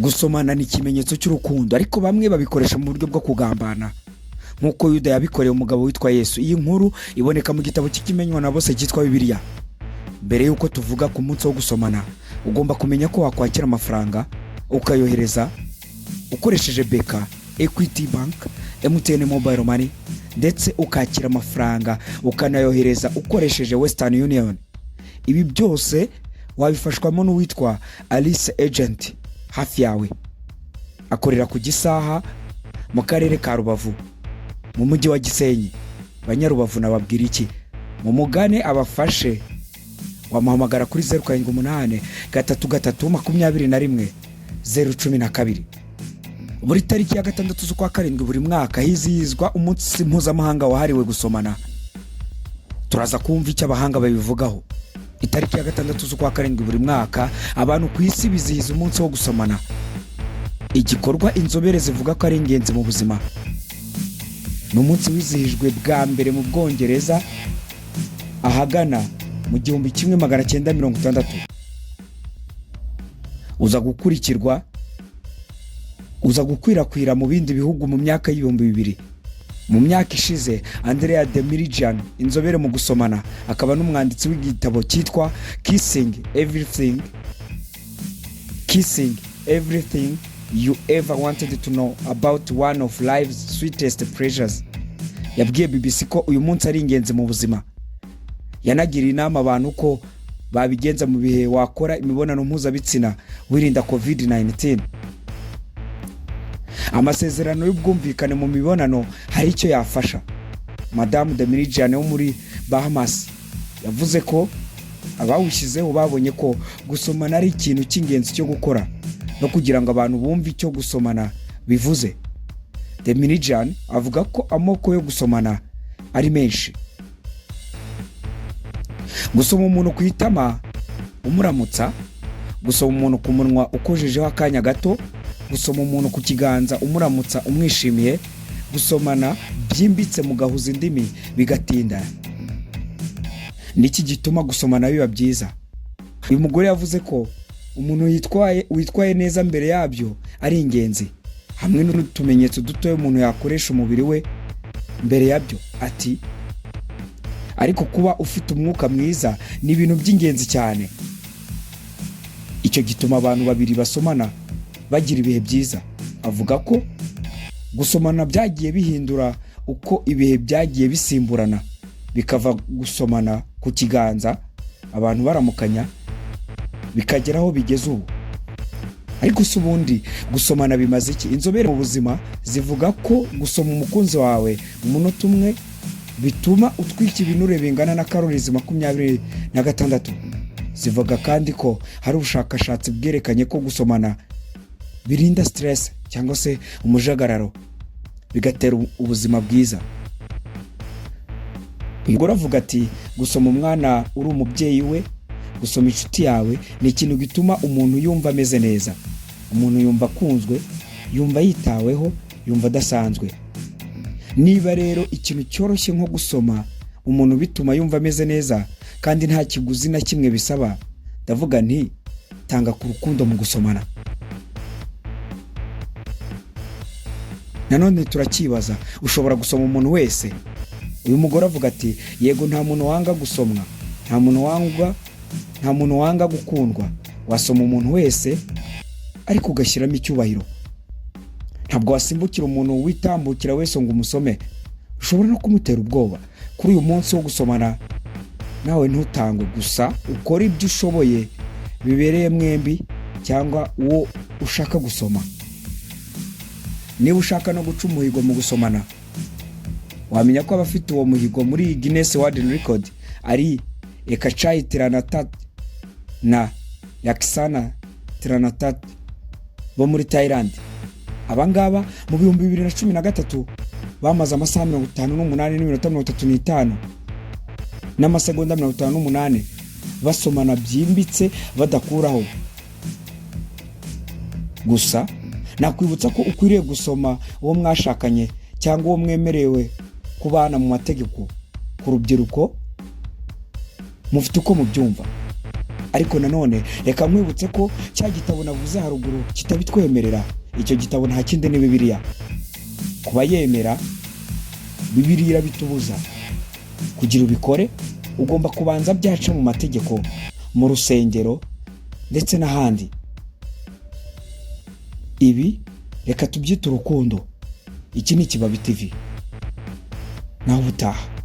Gusomana ni ikimenyetso cy'urukundo, ariko bamwe babikoresha mu buryo bwo kugambana, nk'uko Yuda yabikoreye umugabo witwa Yesu. Iyi nkuru iboneka mu gitabo cy'ikimenywa na bose cyitwa Bibiliya. Mbere y'uko tuvuga ku munsi wo gusomana, ugomba kumenya ko wakwakira amafaranga ukayohereza ukoresheje BK, Equity Bank, MTN Mobile Money, ndetse ukakira amafaranga ukanayohereza ukoresheje Western Union. Ibi byose wabifashwamo n'uwitwa Alice, agent hafi yawe. Akorera ku Gisaha mu karere ka Rubavu, mu mujyi wa Gisenyi. Banyarubavu, nababwira iki? Mumugane abafashe. Wamuhamagara kuri 0783321012. Buri tariki ya 6 z'ukwa 7 buri mwaka hizihizwa umunsi mpuzamahanga wahariwe gusomana. Turaza kumva icyo abahanga babivugaho. Itariki ya 6 z'ukwa 7 buri mwaka, abantu ku isi bizihiza umunsi wo gusomana, igikorwa inzobere zivuga ko ari ingenzi mu buzima. Ni umunsi wizihijwe bwa mbere mu Bwongereza ahagana mu 1960, uza gukurikirwa, uza gukwirakwira mu bindi bihugu mu myaka y'2000. Mu myaka ishize, Andrea Demirjian, inzobere mu gusomana akaba n'umwanditsi w'igitabo cyitwa Kissing Everything You Ever Wanted to Know About One of Life's Sweetest Pleasures, yabwiye BBC ko uyu munsi ari ingenzi mu buzima. Yanagiriye inama abantu ko babigenza mu bihe wakora imibonano mpuzabitsina wirinda COVID-19. Amasezerano y'ubwumvikane mu mibonano hari icyo yafasha. Madamu Demirjian wo muri Bahamas yavuze ko abawushyizeho babonye ko gusomana ari ikintu cy'ingenzi cyo gukora no kugira ngo abantu bumve icyo gusomana bivuze. Demirjian avuga ko amoko yo gusomana ari menshi: gusoma umuntu ku itama umuramutsa, gusoma umuntu ku munwa ukojejeho akanya gato, gusoma umuntu ku kiganza umuramutsa umwishimiye, gusomana byimbitse mugahuza indimi bigatinda. Niki gituma gusomana biba byiza? Uyu mugore yavuze ko umuntu witwaye neza mbere yabyo ari ingenzi, hamwe n'utumenyetso dutoya umuntu yakoresha umubiri we mbere yabyo. Ati: "Ariko kuba ufite umwuka mwiza ni ibintu by'ingenzi cyane. Icyo gituma abantu babiri basomana bagira ibihe byiza." Avuga ko gusomana byagiye bihindura uko ibihe byagiye bisimburana, bikava gusomana ku kiganza abantu baramukanya, bikagera aho bigeze ubu. Ariko se ubundi gusomana bimaze iki? Inzobere mu buzima zivuga ko gusoma umukunzi wawe umunota umwe bituma utwika ibinure bingana na calories 26. Zivuga kandi ko hari ubushakashatsi bwerekanye ko gusomana birinda stress cyangwa se umujagararo, bigatera ubuzima bwiza. Uyu mugore avuga ati: "Gusoma umwana uri umubyeyi we, gusoma inshuti yawe, ni ikintu gituma umuntu yumva ameze neza. Umuntu yumva akunzwe, yumva yitaweho, yumva adasanzwe. Niba rero ikintu cyoroshye nko gusoma umuntu bituma yumva ameze neza kandi nta kiguzi na kimwe bisaba, ndavuga nti tanga ku rukundo mu gusomana." Nanone turakibaza: ushobora gusoma umuntu wese? Uyu mugore avuga ati: "Yego, nta muntu wanga gusomwa, nta muntu wanga gukundwa. Wasoma umuntu wese, ariko ugashyiramo icyubahiro. Ntabwo wasimbukira umuntu witambukira wese ngo umusome, ushobora no kumutera ubwoba." Kuri uyu munsi wo gusomana, nawe ntutangwe gusa, ukore ibyo ushoboye bibereye mwembi cyangwa uwo ushaka gusoma. Niba ushaka no guca umuhigo mu gusomana, wamenya ko abafite uwo muhigo muri Guinness World Record ari Ekachai Tiranatat na Yakisana Tiranatat bo muri Thailand. Abangaba mu 2013 bamaze amasaha 58 n'iminota 35 n'amasegonda 58 basomana byimbitse badakuraho. Gusa nakwibutsa ko ukwiriye gusoma uwo mwashakanye cyangwa uwo mwemerewe kubana mu mategeko. Ku rubyiruko, mufite uko mubyumva. Ariko nanone reka nkwibutse ko cya gitabo navuze haruguru kitabitwemerera. Icyo gitabo nta kindi, ni Bibiliya. Kuba yemera Bibiliya irabitubuza. Kugira ubikore, ugomba kubanza byaca mu mategeko, mu rusengero ndetse n'ahandi. Ibi reka tubyite urukundo. Iki ni Ikibabi TV. Naho ubutaha.